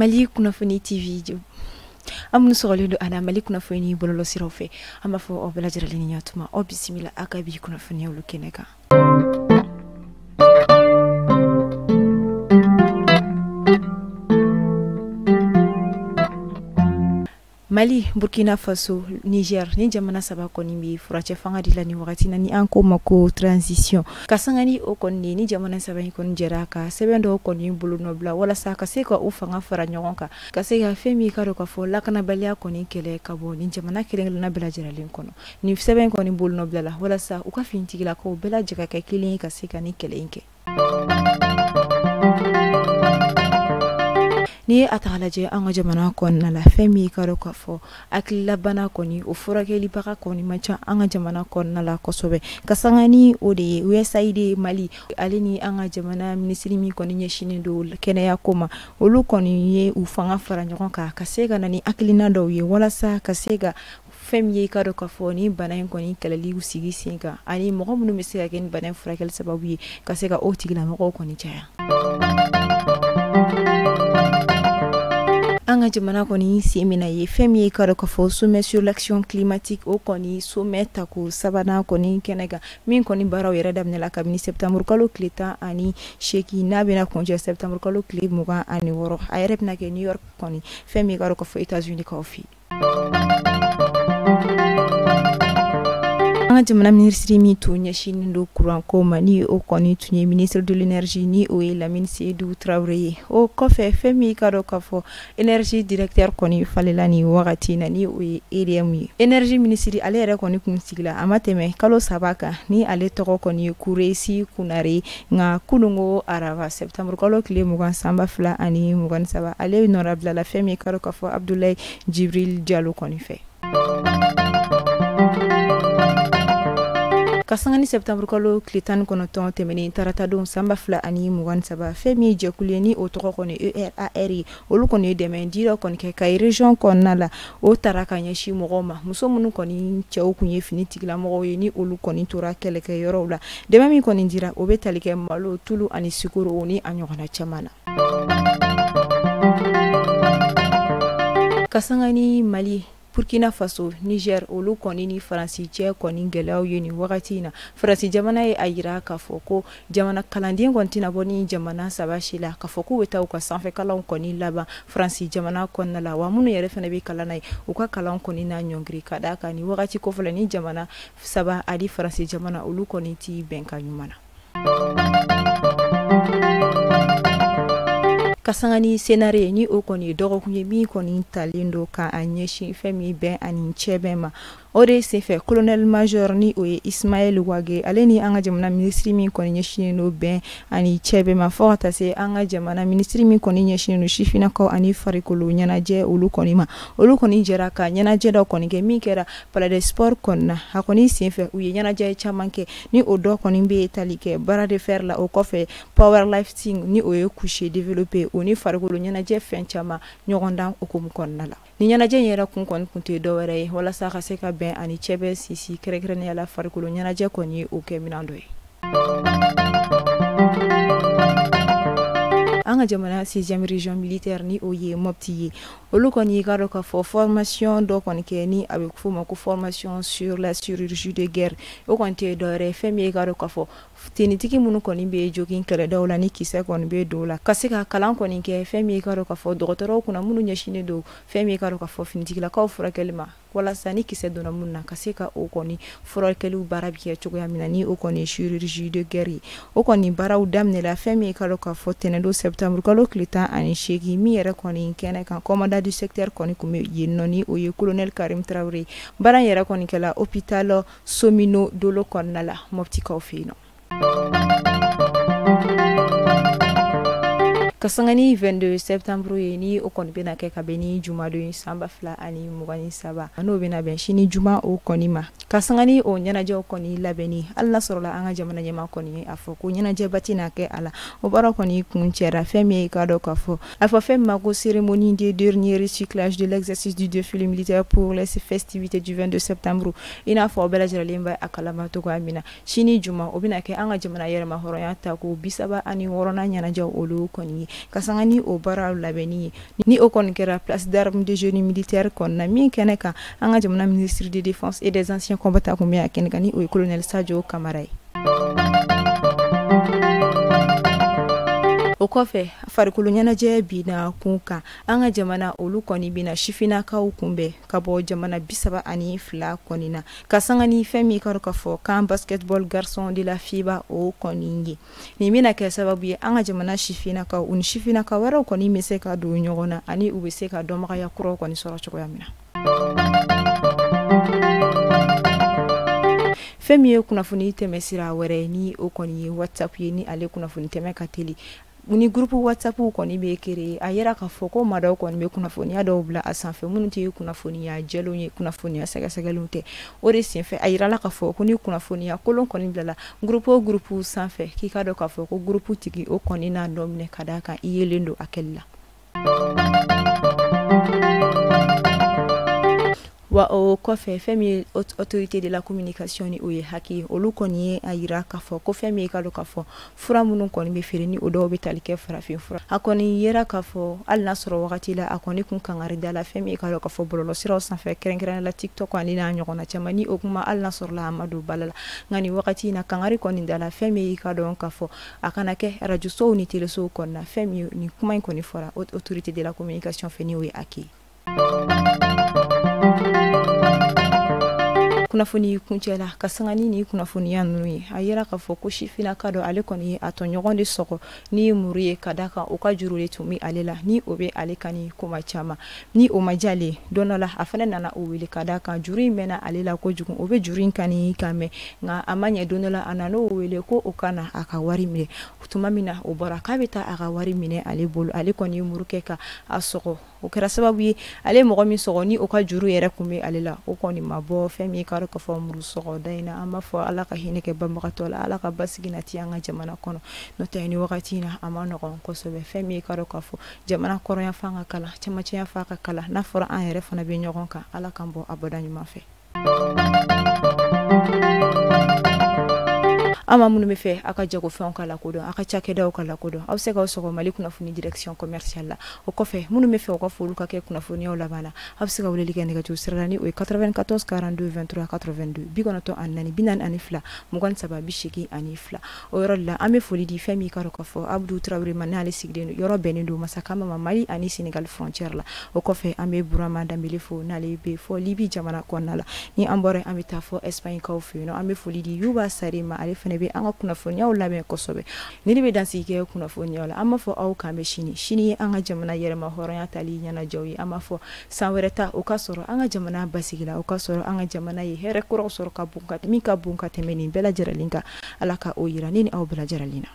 Mali Kunnafoni TV, an minnu sɔgɔlen don an na Mali Kunnafoni bɔlɔlɔsiraw fɛ, an b'a fɔ aw bɛɛ lajɛlen ni ɲatuma, aw bisimila aw ka bi kunnafoniyaw kɛnɛ kan. Mali, Burkina Faso, Niger ni jamana saba kɔni bɛ furancɛ fanga de la ni wagati na ni an ko ma ko transition. Ka sanga ni o kɔni ni jamana saba in kɔni jɛra ka sɛbɛn dɔw kɔni bolonɔbila walasa ka se ka u fanga fara ɲɔgɔn kan, ka se ka fɛn min ka dɔn k'a fɔ lakanabaliya kɔni kɛlɛ ka bɔ ni jamana kelen-kelenna bɛɛ lajɛlen kɔnɔ. Nin sɛbɛn kɔni bolonɔbila la walasa u ka finitigilakaw bɛɛ lajɛ ka kɛ kelen ye ka se ka ni kɛlɛ in kɛ. N'i ye a ta lajɛ an ka jamana kɔnɔna la, fɛn min ka dɔn k'a fɔ hakililabana kɔni o furakɛlibaga kɔni man ca an ka jamana kɔnɔna la kosɛbɛ. Ka sanga ni o de ye USAID Mali ale ni an ka jamana minisiri min kɔni ɲɛsinnen don kɛnɛya ko ma, olu kɔni ye u fanga fara ɲɔgɔn kan ka se ka na ni hakilina dɔw ye walasa ka se ka fɛn min ye i ka dɔn k'a fɔ ni bana in kɔni kɛlɛli sigi sen kan, ani mɔgɔ minnu bɛ se ka kɛ ni bana in furakɛli sababu ye ka se ka o tigilamɔgɔw kɔni caya. An ka jamana kɔni sen bɛna ye fɛn min ye ka dɔn k'a fɔ sommet sur l'action climatique, o kɔni sommet tako sabanan kɔni kɛnɛ kan, min kɔni baaraw yɛrɛ daminɛla kabini septembre kalo tile 18, n'a bɛna kuncɛ septembre kalo tile 26. A yɛrɛ bɛna kɛ New York kɔni, fɛn min ka dɔn k'a fɔ États-Unis kaw fɛ. An ka jamana minisiri min tun ɲɛsinnen don kuranko ma, ni o kɔni tun ye ministre de l'énergie, ni o ye Lamine Seydou Traoré ye. O kɔfɛ, fɛn min ka dɔn k'a fɔ énergie directeur kɔni falela nin wagati na, ni o ye EDM ye. Énergie minisiri ale yɛrɛ kɔni kun sigila a ma tɛmɛ kalo 3 kan, ni ale tɔgɔ kɔni ye Kuresi Kunare. Nka kununko araba septembre kalo tile 20 san 2023, ale nɔrabilala fɛn min ka dɔn k'a fɔ Abdoulaye Djibril Diallo kɔni fɛ. Ka sanga ni septembre kalo tile 19 tɛmɛnen taratadon san 2023, fɛn min ye jɛkulu ye ni o tɔgɔ kɔni ERAR ye, olu kɔni ye dɛmɛ di dɔ kɔni kɛ Kayi région kɔnɔna la. O taara ka ɲɛsin mɔgɔw ma, muso minnu kɔni cɛw kun ye fini tigilamɔgɔw ye, ni olu kɔni tora kɛlɛkɛyɔrɔw la. Dɛmɛ min kɔni dira, o bɛ tali kɛ malo, tulu ani sukaro ni a ɲɔgɔnna caman na. Ka sanga ni Mali, Burkina Faso, Niger olu kɔni ni Faransi cɛ kɔni gɛlɛyaw ye nin wagati in na, Faransi jamana ye a jira k'a fɔ ko jamana kalanden kɔni tɛna bɔ ni jamana saba si la k'a fɔ k'u bɛ taa u ka sanfɛ kalanw kɔni laban Faransi jamana kɔnɔna la. Wa minnu yɛrɛ fana bɛ kalan na yen, u ka kalan kɔni na ɲɔngiri ka d'a kan ni wagati kofɔlen ni jamana saba ani Faransi jamana olu kɔni tɛ bɛnkan ɲuman na. Ka sanga ni Sénaré, ni o kɔni ye dɔgɔkun ye min kɔni talen don ka a ɲɛsin fɛn min bɛn ani cɛbɛn ma. O de senfɛ, colonel major ni o ye Ismaël Wagué, ale ni an ka jamana minisiri min kɔni ɲɛsinnen don bɛn ani cɛbɛn ma, fo ka taa se an ka jamana minisiri min kɔni ɲɛsinnen don sifinnakaw ani farikolo ɲɛnajɛ olu kɔni ma, olu kɔni jɛra ka ɲɛnajɛ dɔ kɔni kɛ min kɛra Palais des Sports kɔni na. A kɔni senfɛ, u ye ɲɛnajɛ caman kɛ, ni o dɔ kɔni bɛ tali kɛ bras de fer la, o kɔfɛ power lifting ni o ye couché développé, o ni farikolo ɲɛnajɛ fɛn caman ɲɔgɔn dan hukumu kɔnɔna la. Ni ɲɛnajɛ in yɛrɛ kun kɔni kun tɛ dɔwɛrɛ ye walasa ka se ka bɛn ani cɛbɛn sinsin, kɛrɛnkɛrɛnnenya la farikolo ɲɛnajɛ kɔni ye o kɛ minɛn dɔ ye. An ka jamana 6e région militaire, ni o ye Mopti ye, olu kɔni ka dɔn k'a fɔ formation dɔ kɔni kɛ, ni a bɛ f'o ma ko formation sur la chirurgie de guerre. O kɔni tɛ dɔwɛrɛ ye, fɛn min ye ka dɔn k'a fɔ tenitigi minnu kɔni bɛ jogin kɛlɛdaw la, ni kisɛ kɔni bɛ don la, ka se ka kalan kɔni kɛ fɛn min ye ka dɔn k'a fɔ dɔgɔtɔrɔw kunna minnu ɲɛsinnen don fɛn min ye ka dɔn k'a fɔ finitigilakaw furakɛli ma, walasa ni kisɛ donna minnu na, ka se ka o kɔni furakɛliw baara bɛ kɛ cogoya min na, ni o kɔni ye chirurgie de guerre ye. O kɔni baaraw daminɛla fɛn min ye ka dɔn k'a fɔ tɛnɛndon septembre kalo tile 18, min yɛrɛ kɔni kɛnɛ kan commandant du secteur kɔni tun bɛ yen nɔ, ni o ye colonel Karim Traoré. Baara in yɛrɛ kɔni kɛla hôpital Somino Dolo kɔnɔna la, Moptikaw fɛ yen nɔ. Ka sanga ni 22 septembre ye, ni o kɔni bɛna kɛ ka bɛn ni jumadon ye san 2023, n'o bɛna bɛn sini juma o kɔni ma, ka sanga ni o ɲɛnajɛw kɔni labɛnni, hali n'a sɔrɔla an ka jamana ɲɛmaa kɔni ye a fɔ ko ɲɛnajɛba tɛna kɛ a la, o baara kɔni kun cɛra. Fɛn min ye ka dɔn k'a fɔ a fɔ fɛn min ma ko cérémonie de dernier recyclage de l'exercice du défilé militaire pour les festivités du 22 septembre. I n'a fɔ aw bɛɛ lajɛlen bɛ a kalama cogoya min na, sini juma o bɛna kɛ an ka jamana yɛrɛma hɔrɔnya tako 36nan ɲɛnajɛw olu kɔni ye. ka sanga ni o baaraw labɛnni ye. Ni o kɔni kɛra place d'armes de génie militaire kɔnɔna min kɛnɛ kan, an ka jamana ministre de défense et des anciens combattants kun bɛ a kɛnɛ kan, ni o ye colonel Sadio Kamara ye. O kɔfɛ, farikolo ɲɛnajɛ binna kun kan. An ka jamana olu kɔni bɛna sifinnakaw kunbɛn ka bɔ jamana 32 kɔni na, ka sanga ni fɛn min ka k'a fɔ kan basketball garçon de la FIBA o kɔni ye. Nin bɛna kɛ sababu ye, an ka jamana sifinnakaw u ni sifinnakaw wɛrɛw kɔni bɛ se ka don ɲɔgɔn na, ani u bɛ se ka dɔnbagaya kuraw kɔni sɔrɔ cogoya min na. Fɛn min ye kunnafoni tɛmɛ sira wɛrɛ, ni o kɔni ye WhatsApp ye, ni ale kunnafoni tɛmɛ ka teli, ni groupe WhatsApp kɔni bɛ créer, a yira k'a fɔ ko maa dɔw kɔni bɛ kunnafoniya dɔw bila a sanfɛ minnu tɛ kunnafoniya jɛlenw ye, kunnafoniya sɛgɛsɛgɛlenw tɛ. O de senfɛ, a yirala k'a fɔ ko ni kunnafoniya kolon kɔni bilala groupe o groupe sanfɛ, k'i ka dɔn k'a fɔ ko groupe tigi o kɔni n'a nɔ minɛ, ka d'a kan i yelen don a kɛli la. Wa o kɔfɛ, fɛn min ye autorité de la communication, ni o ye HAC ye, olu kɔni ye a yira k'a fɔ ko fɛn min ye ka dɔn k'a fɔ fura minnu kɔni bɛ feere, ni o dɔw bɛ tali kɛ farafin fura, a kɔni yera k'a fɔ hali n'a sɔrɔ wagati la a kɔni kun kangari da la fɛn min ye ka dɔn k'a fɔ bɔlɔlɔsiraw sanfɛ, kɛrɛnkɛrɛnnenya la TikTok ani n'a ɲɔgɔnna caman, ni o kuma hali n'a sɔrɔ la a ma don bala la. Nka nin wagati in na, kangari kɔni da la fɛn min ye ka dɔn k'a fɔ a kana kɛ arajosow ni telesow kɔnɔna. Fɛn min ye nin kuma in kɔni fɔra autorité de la communication fɛ, ni o ye HAC ye. Kunnafoni kuncɛ la, ka sanga ni kunnafoniya ninnu ye, a yira k'a fɔ ko sifinnaka dɔ, ale kɔni ye a tɔɲɔgɔn de sɔgɔ ni ye muru ye, ka da kan o ka juru de tun bɛ ale la, ni o bɛ ale kan ni kuma caman, ni o ma diya don dɔ la, a fana nana o wele, ka da kan juru in mɛnna ale la kojugu, o bɛ juru in kan ni kan mɛn. Nka a ma ɲɛ, don dɔ la a nana o wele ko o ka na a ka wari minɛ. Tuma min na o bɔra k'a bɛ taa a ka wari minɛ ale bolo, ale kɔni ye muru kɛ ka a sɔgɔ. O kɛra sababu ye, ale mɔgɔ min sɔgɔ, ni o ka juru yɛrɛ kun bɛ ale la, o kɔni ma bɔ fɛn min ka k'a fɔ muru sɔgɔ da in na. An b'a fɔ Ala ka hinɛ kɛ banbagatɔ la, Ala ka basigi nati an ka jamana kɔnɔ. N'o tɛ, ni wagati in na a ma nɔgɔn kosɛbɛ. Fɛn min ka k'a fɔ jamana kɔrɔya fan ka kalan, cɛmancɛya fa ka kalan, n'a fɔra an yɛrɛ fana bɛ ɲɔgɔn kan. Ala k'an bɔ a bɔda ɲuman fɛ. An ma minnu bɛ fɛ aw ka jagofɛnw ka lakodɔn, aw ka cakɛdaw ka lakodɔn, aw bɛ se k'aw sɔgɔ Mali kunnafoni direction commerciale la. O kɔfɛ, minnu bɛ fɛ u ka foliw ka kɛ kunnafoniyaw laban na, aw bɛ se ka weleli kɛ nɛgɛjuru sira la, ni o ye 94 42 23 82, 94 42 23 82. O yɔrɔ de la, an bɛ foli di fɛn min ka k'a fɔ Abdou Traoré ma, n'ale sigilen don yɔrɔ bɛnnen don Masakama ma, Mali ani Sénégal frontière la. O kɔfɛ, an bɛ Burama Danbele fo, n'ale bɛ fɔ Libi jamana kɔnɔna la. Ni an bɔra, an bɛ taa fɔ Espagne kaw fɛ yen nɔ, an bɛ foli di Yuba Sare ma, ale fana bɛ an ka kunnafoniyaw labɛn kosɛbɛ. Ni ne bɛ dansigi kɛ kunnafoniyaw la, an b'a fɔ aw k'an bɛ sini. Sini ye an ka jamana yɛrɛma hɔrɔnya tali ɲɛnajɛw ye. An b'a fɔ san wɛrɛ ta o ka sɔrɔ an ka jamana basigi la, o ka sɔrɔ an ka jamana ye hɛrɛ kuraw sɔrɔ ka bon ka min ka bon ka tɛmɛ nin bɛɛ lajɛlen kan. Ala ka o yira ne ni aw bɛɛ lajɛlen na.